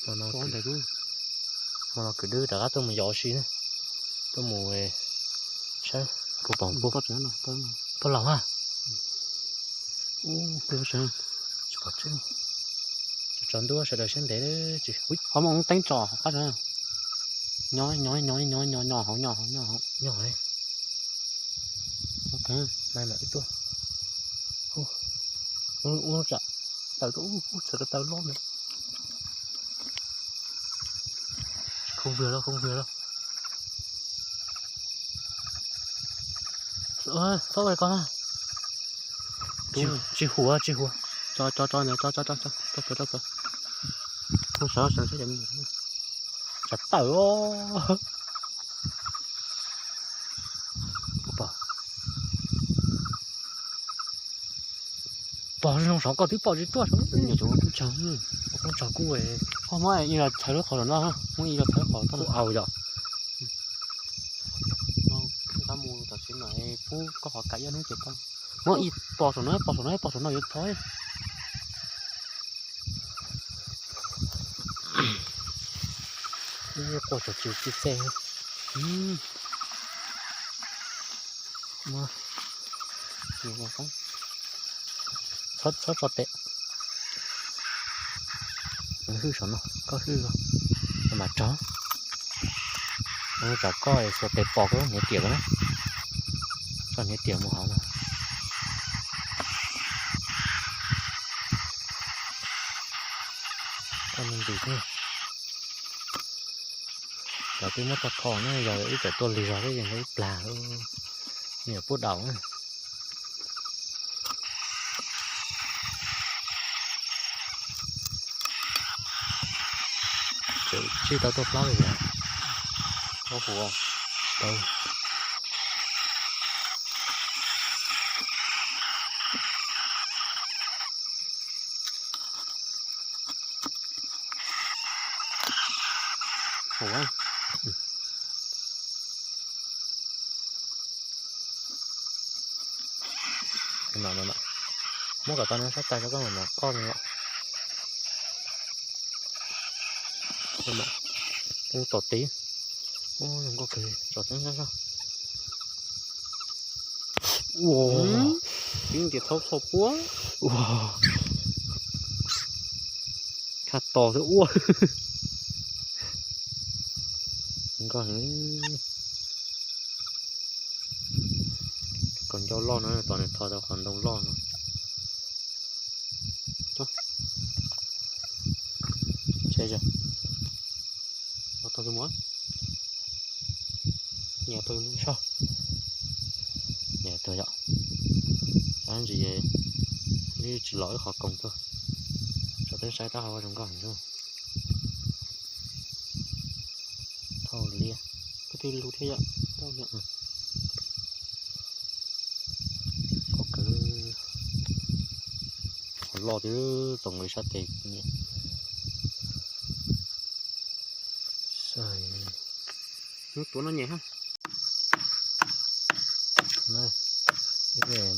Hmo no kwv dwb rov qab tuaj mus yos si na, tuaj mus saib puas pom puas laus ha. Tsis pom tseeb. Tso ntua sawv daws siab ntev tsis. Ho muaj teeb tso qab, nyo nyo nyo nyo nyo hauv nyo hauv nyo hauv nyo. Ib tuaj ua tsam tawm tuaj ub txhawv ko taw loj ntawd. Không vừa đâu, không vừa đâu. Txhob ua ko na. Tsis hua, tsis hua. Tso, tso, tso, tso, tso, tso, tso, tso, tso. Không sao, sao, sao, sao. Tsam tawm os. Pom, pom zoo saum koj twb pom tsis tuaj saum. Nyob tsam kuv tsog, kuv tsog kuj ho muab ib los txhawv lub qhov saum no, muab ib los txhawv qhov tod au yom. Tab mus tom tsev no pub koj qhov kav ib hnub ces tau. Muab ib pos saum no, pos saum no, pos saum no yuav thov. Quaj tsis tsis txej. Txhob tso tes. Hwj saum no, koj hwj os, mam tso. Tsam koj xuas tes pos koj lub hniav tiam ko na. Tso hniav tiam mus hauv no. Koj me ntsis xwb. Cov twb muab tag kho na, yog ib txawm tuaj lig zog xwb ces ib plag, me nyuam pub daus na. Tseem tsib tau tuaj plaub li yom. Tau. Muab kom tau no sab tais rau koj mam qoj no. Ub tom tid. Ub zoo nkauj kawg, tsom tseeb sab sab. Ua, tib ntias thaub txho puab. Ua, khaj tos xwb ua. Nkauj heev. Kaus ncauj loj no, tos nws tho tau qhov ntoo loj no. Tau tus mus, nyiam tus soj, nyiam tus yom. Sab ntsis wb tsis los wb qhov koos tuaj, tso peb saib rab hauv zoo nkauj heev. Thauj liab, koj twb lug thiab yom. Koj kwv, qhov loj twb txoos nqi sab tes. Tuav no nyem ha.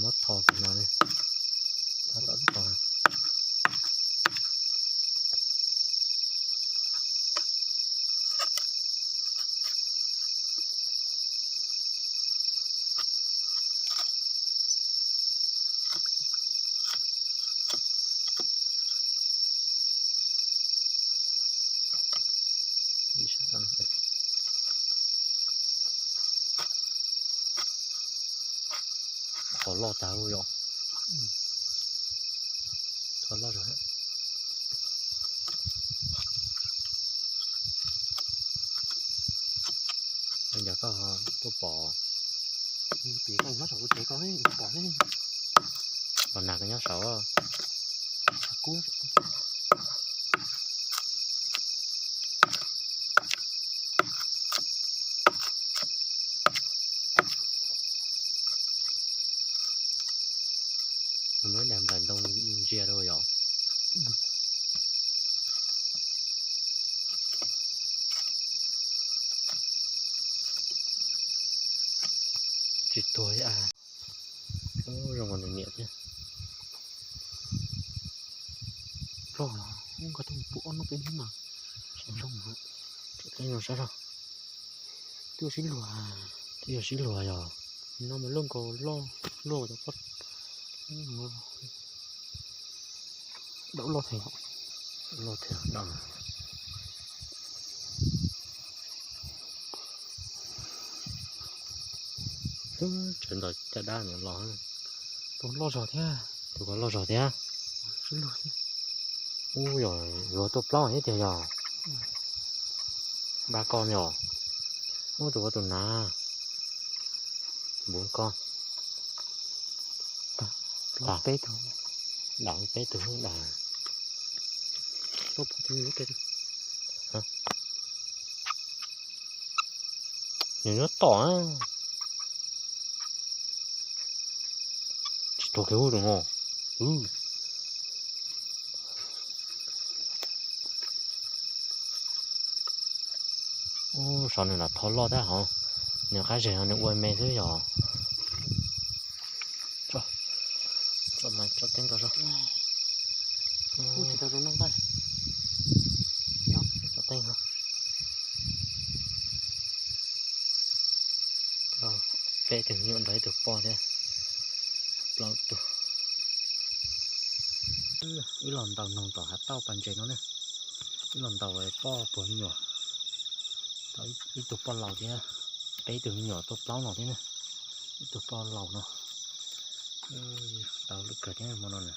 Muab tho tus no ne. Qhov loj tag yom. Qhov loj zog. Ncov koj tuaj pom. Pom nas koj nyob saud. Muab daim nplaim ntoo ntsia rau yom. Tsis tuag li a. Zoo nkaus nws niam thiab. Ploj, nkag tuaj mus pw ob hnub peb hnub mas Tseem teeb zoo sab laj. Twb yuav sib luag, twb yuav sib luag yog no mas luaj nkaus loj, luaj cov pob, dawb loj thiab, loj thiab dawb. Tsawv ntawm caj dab ntawd los, tus loj zog thiab, tus ko loj zog thiab. Ub, yog yuav tuaj plaub thiab tiag yog. Npaj koj me os. Ub, tus ko tus nav. Npuv koj. Peb tug, dam peb tug dam. Nws nyob tom. Tsis tuag kiag ub tus no. Ub, saum nws lam thov loj thiab hov, nws qab zes nws ua me xwb yog. Tso, tso mas tso teeb rau zog. Tso teeb. Peb tug me nyuam nrog ib tug poj thiab, plaub tug. Wb los ntaus noog tom hav tauj pas ntses no ne. Wb los ntaus poj puag me nyuam, ib tug poj laus thiab, peb tug me nyuam tuaj plaub no thiab ne. Ib tug poj laus no, tau lwm kawg thiab hmo no na.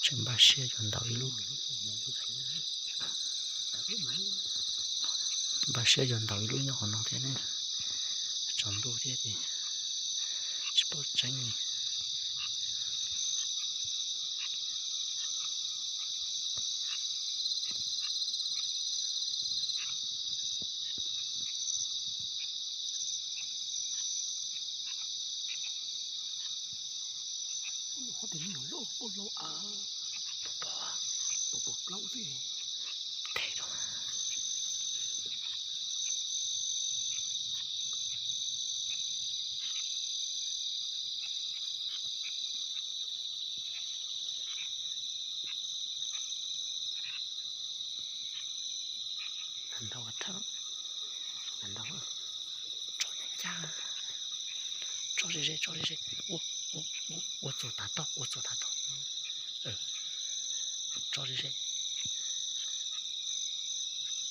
Tseem npaj siab yuav ntaus ib lub, npaj siab yuav ntaus ib lub nyob qhov no thiab ne. Tsaus ntuj thiab ces tsis pom tseeb li. Ub, qhov tias me nyuam loj poj laus av, pom pom plaub xwb. Tes rau. Ntau thawm, ntau, tso ncaj ncaj, tso ze ze, tso ze ze, ua, ua, ua txuas tav toj, ua txuas tav toj, tso ze ze,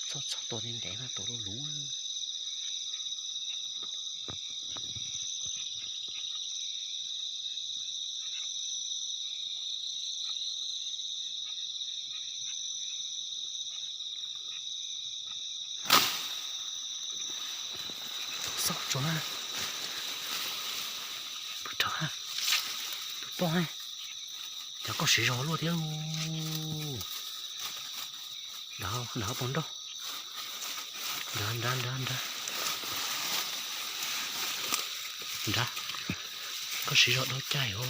txhob txhob tua ntev ntev mas tua luv luv. Xauj tsuag, pw rog, tus poj, cas koj siv zog luaj thiab lauj. Nrad, nrad pov nroj, nrad, nrad, nrad, nrad, nrad, koj siv zog dau caij os.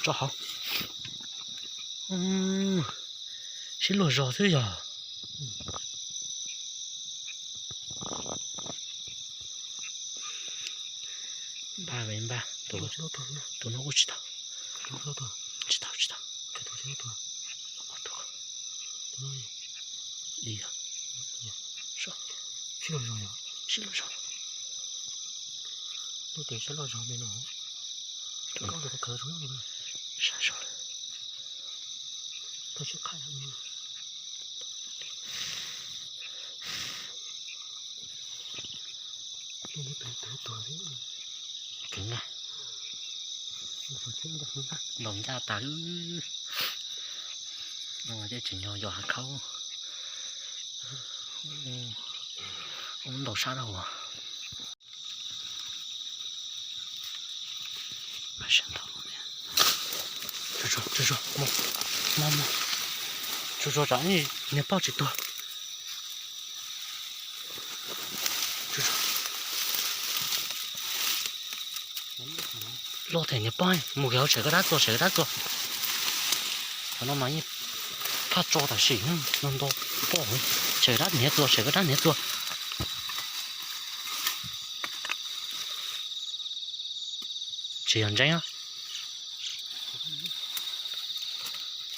Tso hauv. Sib luag zog xwb yog. Npaj, npaj, tus no kuj tsis tau, tsis tau, tsis tau. Sib luag zog, sib luag zog. Lub tias sib luag zog me no. Sab zog. Kawg na. Ntaus ncaj tas. No ces tseem yog yos hav khaub. Ub, ntaus sab rau as. Tsuag tsuag, tsuag tsuag, niag poj tsis tuag. Loj them niag poj, mus kiag hauv tsev koj dab txua, tsev koj dab txua. Qhov no mas yeej phaj tso tam sim no nto poj, tsev koj dab niag txua, tsev koj dab niag txua. Tsis yog ntseeb.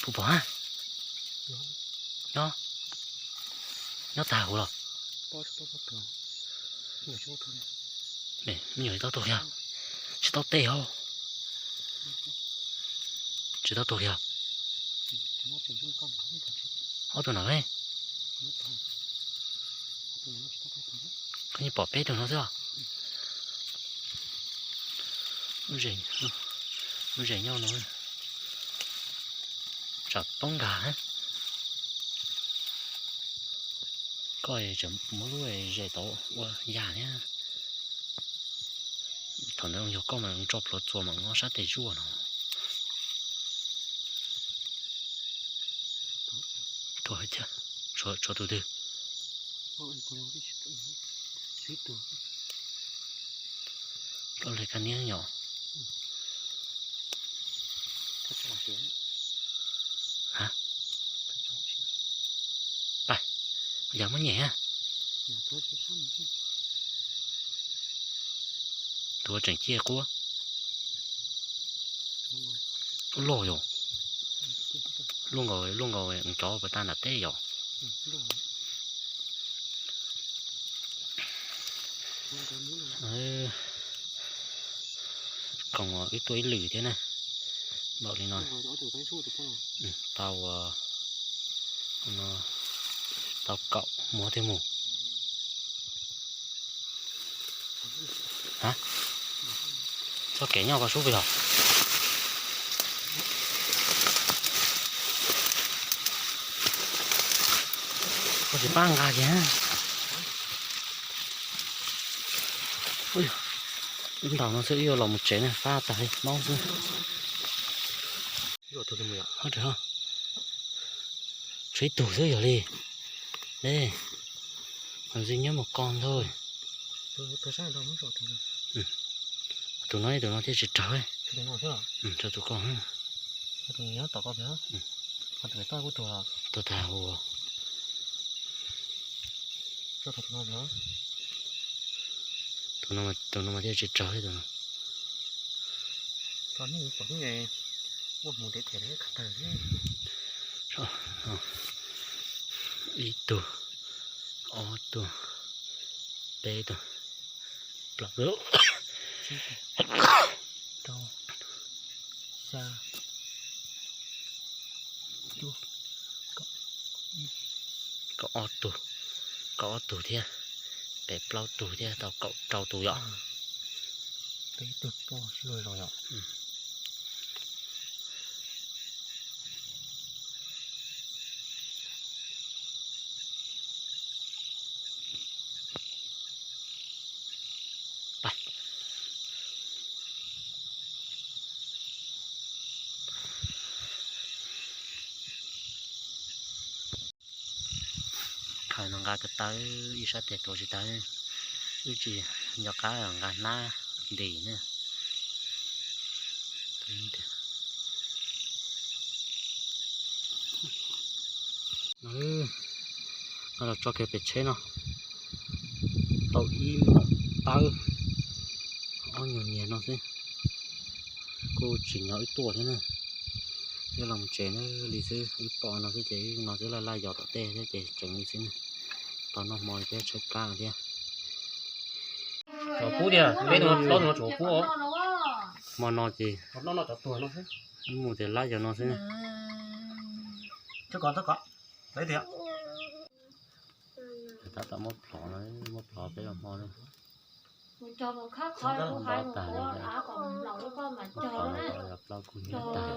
Puas pom? Nyob, nyob tag huv los? Me nyuam tsis tau tuag kiag. Tsis tau tej os. Tsis tau tuag kiag. Ob tug no, koj yeej pom peb tug no xwb os. Lub zes nyob no tsam poob nkag. Koj tseem muab lub zes tod ua yag thiab. Thaum ntawd yog koj mas tso plhuav txuas mas nyob sab tes zuaj no. Tuag, tshuav tus twg? Koj li kab niab yom? Yog muab nyem. Tus tseem ciaj quab. Loj yom. Luaj nkaus, luaj nkaus cov puas tag nram teb yom. Koom wb tuaj ib lwm thiab na. Npaum li no. Tau, tau kaum muag thiaj mus. Txoj kev nyob koj sub puas yog? Koj tsis pab nqa kiag. Ib ntaus no xwb wb yuav los mus tsev na, fab tag li maub xwb. Tshuav ib tug xwb yog li. Ntxim nyob mus ko ntag. Tus no ib tug no thiaj tsis raug. Tshuav tus ko. Tuag tag huv. Tus no mas thiaj tsis raug tus no. Ib tug, ob tug, peb tug, plaub tug, rau, xya, cuaj, kaum ob tug, kaum ob tug thiab, peb plaub tug thiab tau kaum rau tus yom. Peb tug poj luaj zog yom. Khaws no nqa ko taw, ib sab tes tuav tsis tau, wb tsis nco qab nqa hnab nti na. Los tso kiag pem tsheb no, tau ib mom tawb, ob nyuag niag no xwb. Kuj tsis nyob wb tuaj thiab na, wb los tsev na li xwb, wb pom no xwb ces wb no xwb, laj laj yos tom tej thiab ces tseev li xwb na. Tau noj hmo li thiab tshaib plab thiab. Tsuav pub tiag, peb tug no plaub tug no tsuav pub. Hmo no ces wb mus tias laj yos no xwb. Tab tom muab plhov, muab plhov peb zaug hmo na. Plhov tag li, plaub kub hnyiab tag.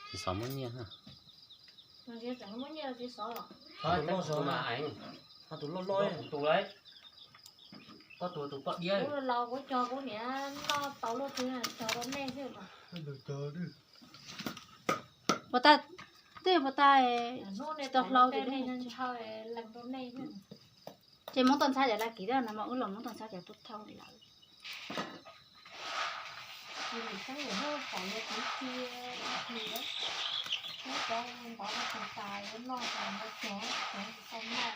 Tsis xov muab nyiaj. Tus loj loj, tus poj diab. Kuv los kuv cog kuv niam noj tau luaj twg cog rau nej xwb. Puas tau, twb puas tau, hnub nej tau hlau tej nej ntshaw lees rau nej xwb. Ces Hmoob toj ntxhab cov laj kis thiab no mas wb los Hmoob toj ntxhab cov tuaj thauj lawm. cov ntawd no tus tas yuav noj tas nws ceev ceev tsis tau noj.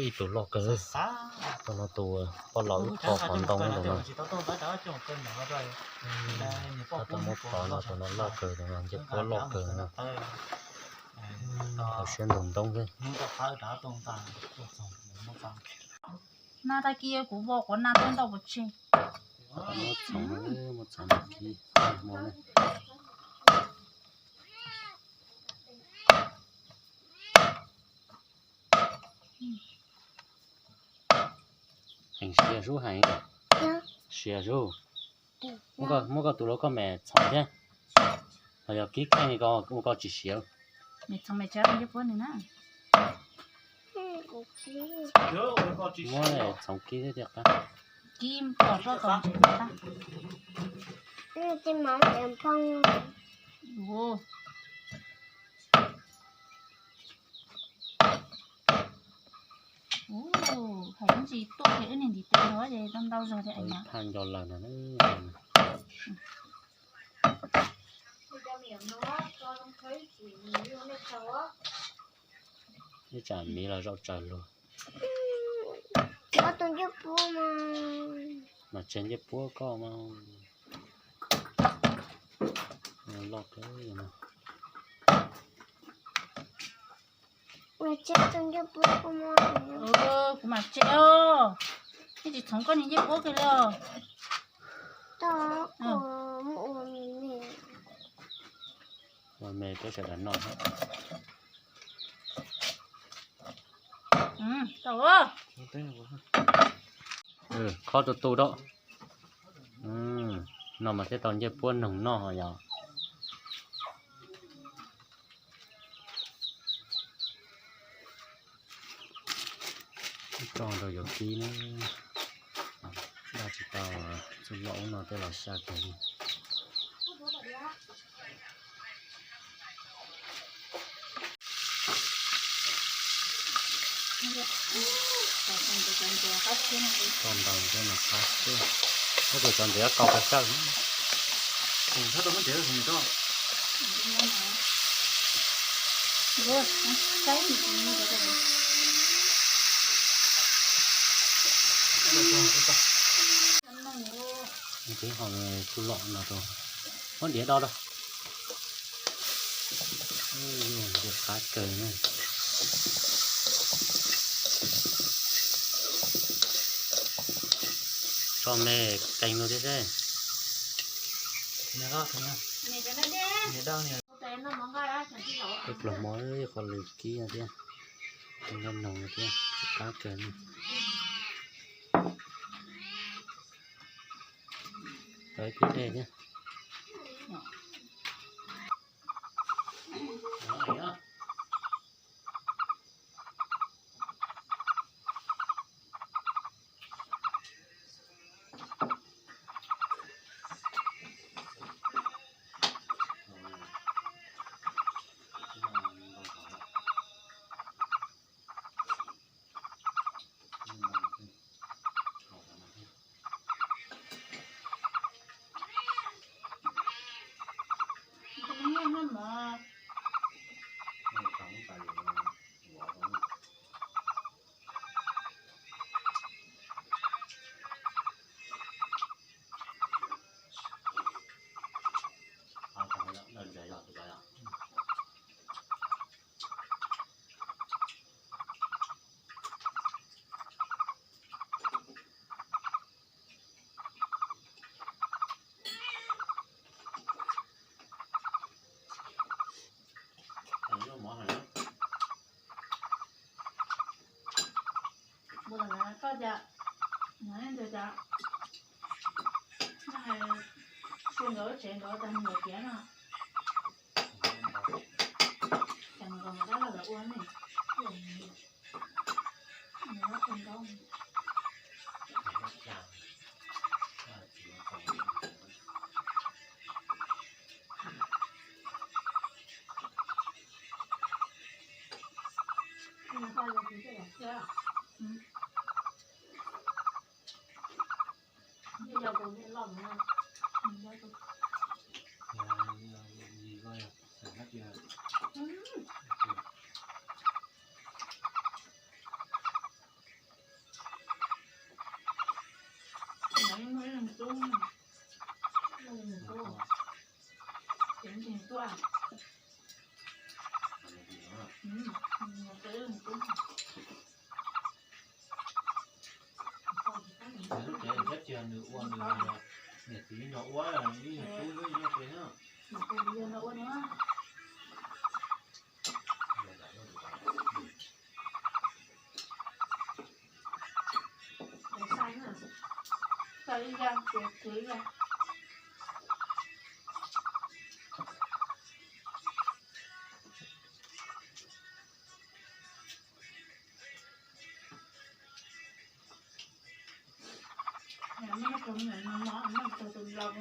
Ib tug loj kawg, tus no tus poj laus wb kho qhov ntoo no tus no. Tab tom muab pov no tus no loj kawg, tus no ncej puab loj kawg no. Siab ntug ntoob xwb. Na tag kis kuv vau quav na tuaj ntau pov tseg. Muab txhoov, muab txhoov kib, muab na. Heev siav zub heev. Siav zub. Muab koj tus lau koj mem txhoov thiab. Ho yog kib kheej ko ua koj tsis siav. Mem txhoov mem tsa ncej puab nws na. Muab txhoov kib thiab tiag qab. Kib kom roj kom ntsev tiag qab. Hais ib ntsis tuaj ces wb niag ntiv tes los ces tau ntau zog li. Phaj nco lawm no. Ib tsam miv los zaum tsawg luag. Mas tseg ncej puab koj mas loj kawg no. Kuv mam tseg os. Ib tsis txhoov koj niag ncej puab kiag li os. Ua me peb sawv daws noj. Khob tu tu rau. No mas thiaj tau ncej puab noog noj yom. Ib txoj rau yuav kib na. Daj tsis tau, txuj loj ub no tej los xya kawg li. Txoj ntoo tej no qab xwb, tab sis cov ntawd yuav tau kawg kawg. Tib ho txuj lom no rau, muab diav do rau. Ntxim qab kawg na. Tso me kees rau thiab seb. Peb pluas hmo qhov lwm kib no thiab, noj noog no thiab, ntxim qab kawg na. Tau ib kub dej thiab. Koj cas, no ntawd cas, no hais, su nkawd lub tsev nkawd tas mus lawm tiag no. Cas nkawd dab laug lawv ua ne. Lub tsev sab tiag nws ua nws niam txiv nrog ua, ib yog tub ib yog peb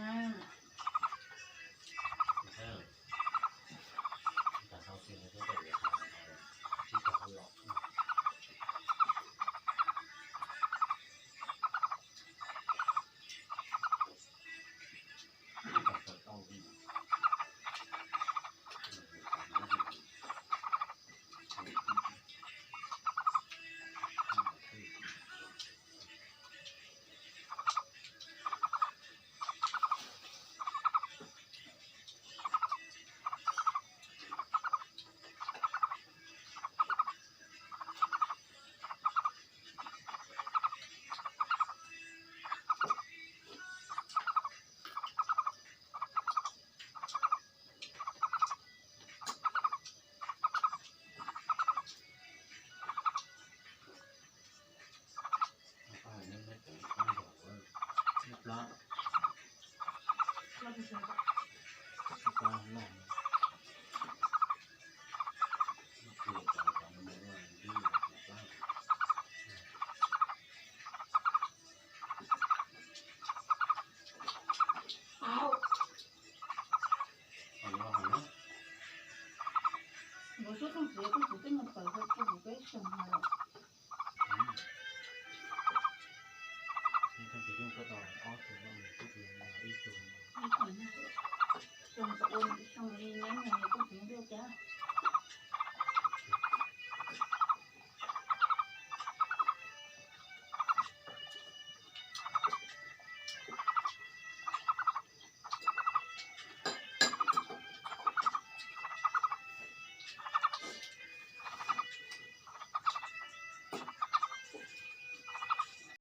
na. Npau suab tooj txiv, tooj txiv twb mus tawm rau kuv peb xyoo no lawm.